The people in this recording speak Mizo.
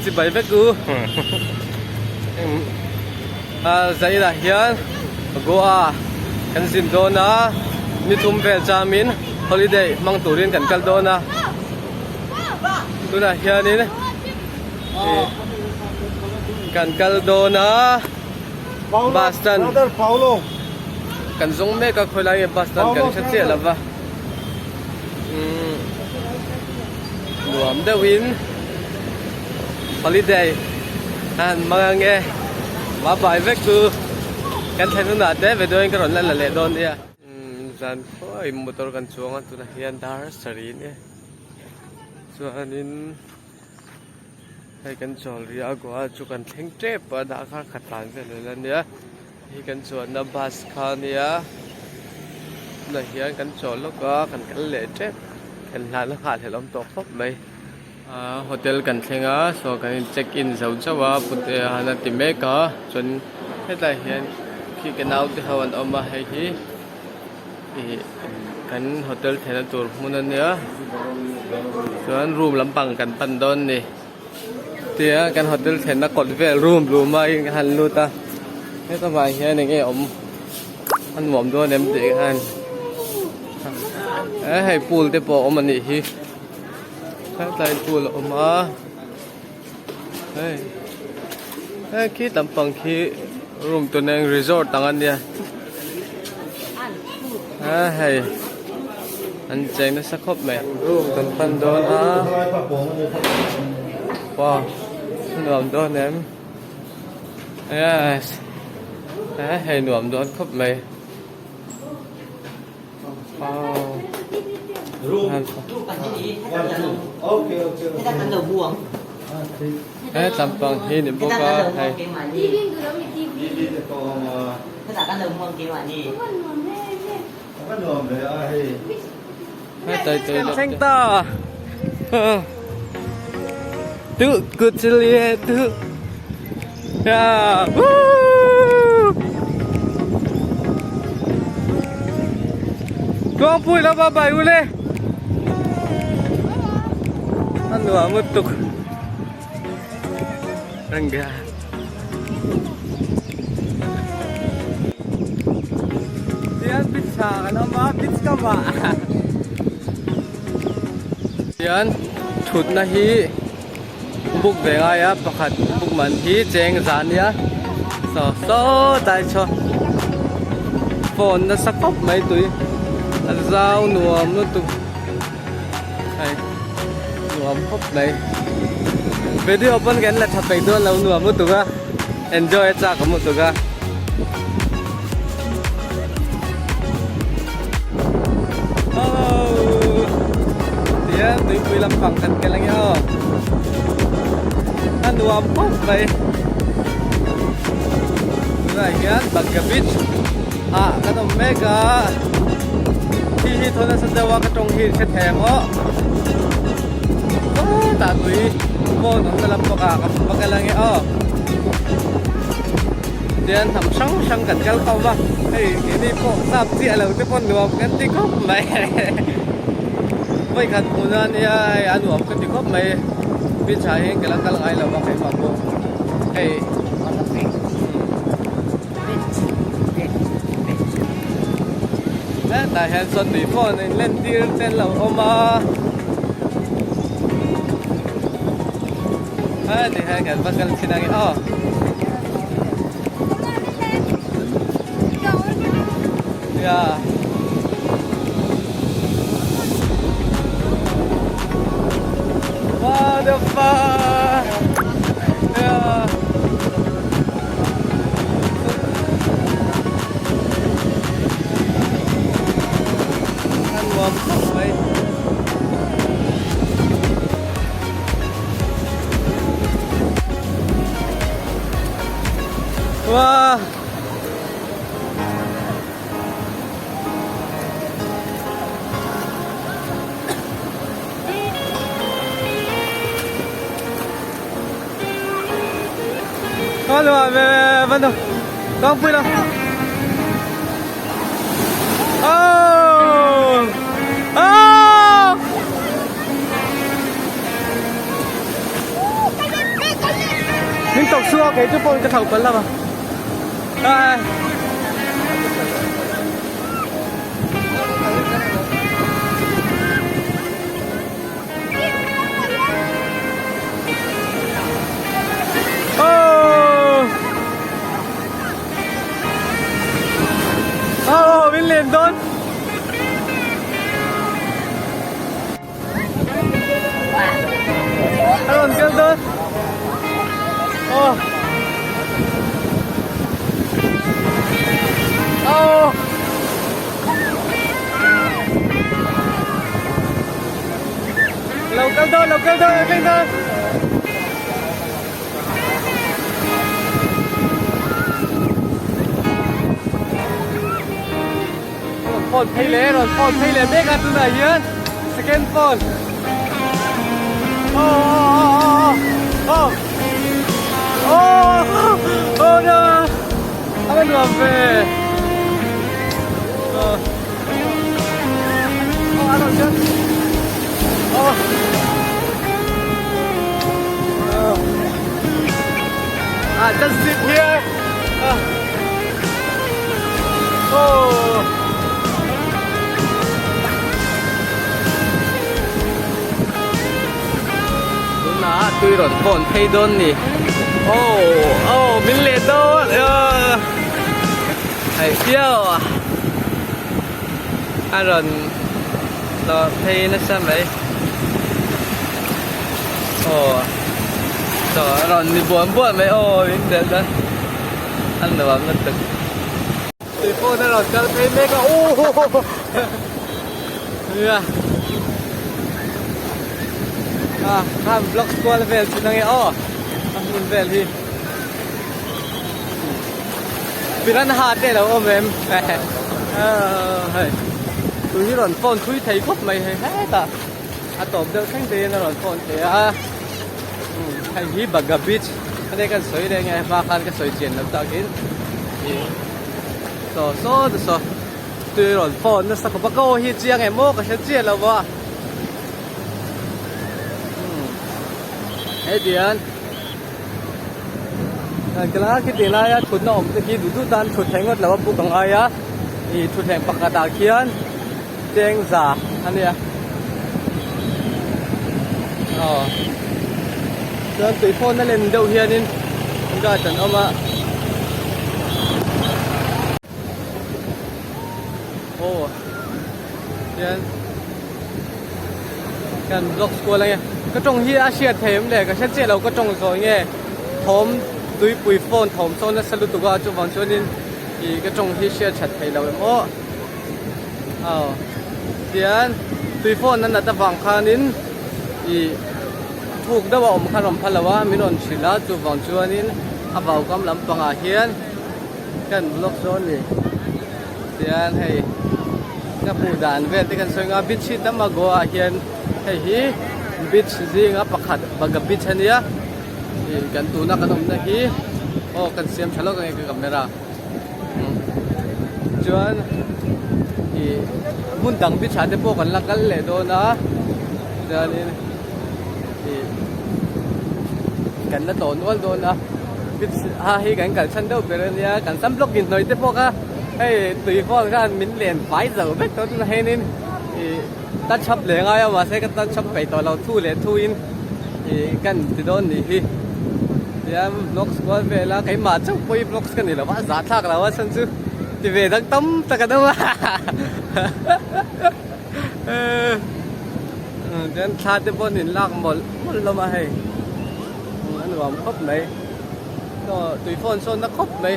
Chibai vek u. Zainah hian Goa kan zin dawn a, ni thum vel chamin holiday hmang turin kan kal dawn a. Tunah hianin kan kal dawn a, bus stand kan zawng mek a, khawilai nge bus stand kan hre chiah lo va. Nuam deuhin holiday a han hmang ang e bye bye vek chu kan thlen hunah te video in ka rawn la la leh dawn nia zan khuai motor kan chuang a tunah hian dar sarih nia chuanin Hei kan chawl rih a Goa chu kan thleng tep a dah kha khat tlan vel vel a nia hei kan chuanna bus kha a nia tunah hian kan chawl lawk a kan kal leh tep kan hlan a nghahhlelh awm tawh khawp mai ahh hotel kan thleng a saw kan in check in zo chauh a pute a han a ti mek a chuan hetlai hian khi ka naute ho an awm a hei hi. Ih kan hotel thlenna tur hmun a nia chuan room lampang kan pan dawn a ni tia kan hotel thlenna kawt vel room room a in han lut a heta vang hian eng nge awm a nuam dawn em tih khan e hei pool te pawh a awm a nih hi hetlai pool a awm a hei hei khi lampang khi room tur nen resort ang a nia a hei an cheng nasa khawp mai room kan pan dawn a wow nuam dawn em yes a hei nuam dawn khawp mai wow He tlampang hi ni bawk a hei. Thleng ta tu kut chili tu ya woo Kawngpui lama bai ule a nuam lutuk ranga tian beach ah kan awm a beach kam ah tian thutna hi book ve ngai a pakhat book man hi cheng za ania saw saw tlai chaw phone nasa khawp mai tui a zau nuam lutuk hei nuam khawp mai video pawn kan la tha peih dawn lo nuam lutuk a enjoy a chak awm lutuk a. Tihian tuipui lampang kan kel ange aw a nuam khawp mai tunah hian Bagga beach ah kan awm mek a khi hi thaw nasa deuh a ka tawng hi hre thei ang aw sawtah tui phone awmna lampang ah ka va kel ange aw. Tian hnam hrang hrang kan kal khawm a, hei keini pawh sap chiah lo te pawh nuam kan ti khawp mai. Vawikhat hmuh na ania hei a nuam ka ti khawp mai. Beach ah hian ka la kal ngai lo a keimah pawh hei. Hetah hian chuan tui pawh an inlen tir te an lo awm a. Heti hian kan va kal thin ange aw. Yeah. What the fuck? Yeah. An nuam khawp mai. Wow. Có rồi về về rồi. Con pui đâu. Oh. Oh. kei chu phone ka thlauh palh lama. Ai. Oh! Oh, min len dawn. A rawn kal dawn. Oh. Oh. Lo kal dawn, lo kal dawn, lo kal dawn. Rawn phone phei leh, rawn phone phei leh mek a tunah hian second phone. Oh oh oh oh oh oh no a va nuam ve. Oh oh a rawn kal. Oh oh ah just sit here. Ah. Oh. Tunah tui rawn fawn phei dawn ni. Oh, oh, min leh dawn. Hei piau a. A rawn lawr phei nasa mai. Oh. Chaw a rawn ni buan buan mai. Oh, min delh dawn. A nuam lutuk. Tui phone a rawn kal phei mek a ooh nia ah khan vlog kual vel chu nang e aw a hmun vel hi piranha te lo awm em hei tui hi rawn phone thui thei khawp mai hei hetah a tawp deuh thleng te in a rawn phone thei a hei hi Baga beach a nia kan sawi leh nge hma khan ka sawi chian loh takin ih saw saw te saw tui rawn phone nasa khawp a ka aw hi chiang em aw ka hre chiah lo a heti hian kan khiti laia thutna awm te khi duh duh tan thut theih ngawt lo a buk a ngai a ih thutthleng pakhatah khian. Cheng za a nia aw chuan tui phone a len deuh hianin guard an awm a aw hian kan vlog kual ange ka tawng hi a hriat thei em le ka hre chiah lo ka tawng zawi nge thawm tuipui phone thawm sawn nasa lutuk a chuvang chuanin ih ka tawng hi hriat that thei lo em aw. Aw tian tui phone a nat avang khanin ih thuk deuh a awm khan a awm phal lo a min rawn hrilh a chuvang chuanin a vaukam lampangah hian kan vlog dawn a ni tian hei ka hmuh dan vel te kan sawi ang a beach hi tam a goa ah hian hei hi beach zinga pakhat baga beach a nia ih kan tuna kan awmna hi aw kan siam tha lawk ang e ka camera. Chuan ih hmun dang bi tha te pawh kan la kal leh dawn a chuanin ih kan la tawh nual dawn a beach ha hi kan kal chhan deuh ber ania kan sam block in hnawih te pawh kha hei tui phone khan min len fai zo vek tawh tunah hianin ih touch up leh ngai a mahse ka touch up peih tawh lo thu leh thu in ih kan ti dawn nih hi tiang vlogs kual vel a keimah chauh pawh hi vlogs ka ni lo va a zahthlak lo a chhan chu ti ve dang tam tak an awm a tian thla te pawh an inlak mawlh mawlh hlawm a hei a nuam khawp mai tui fawn sawn na khawp mai.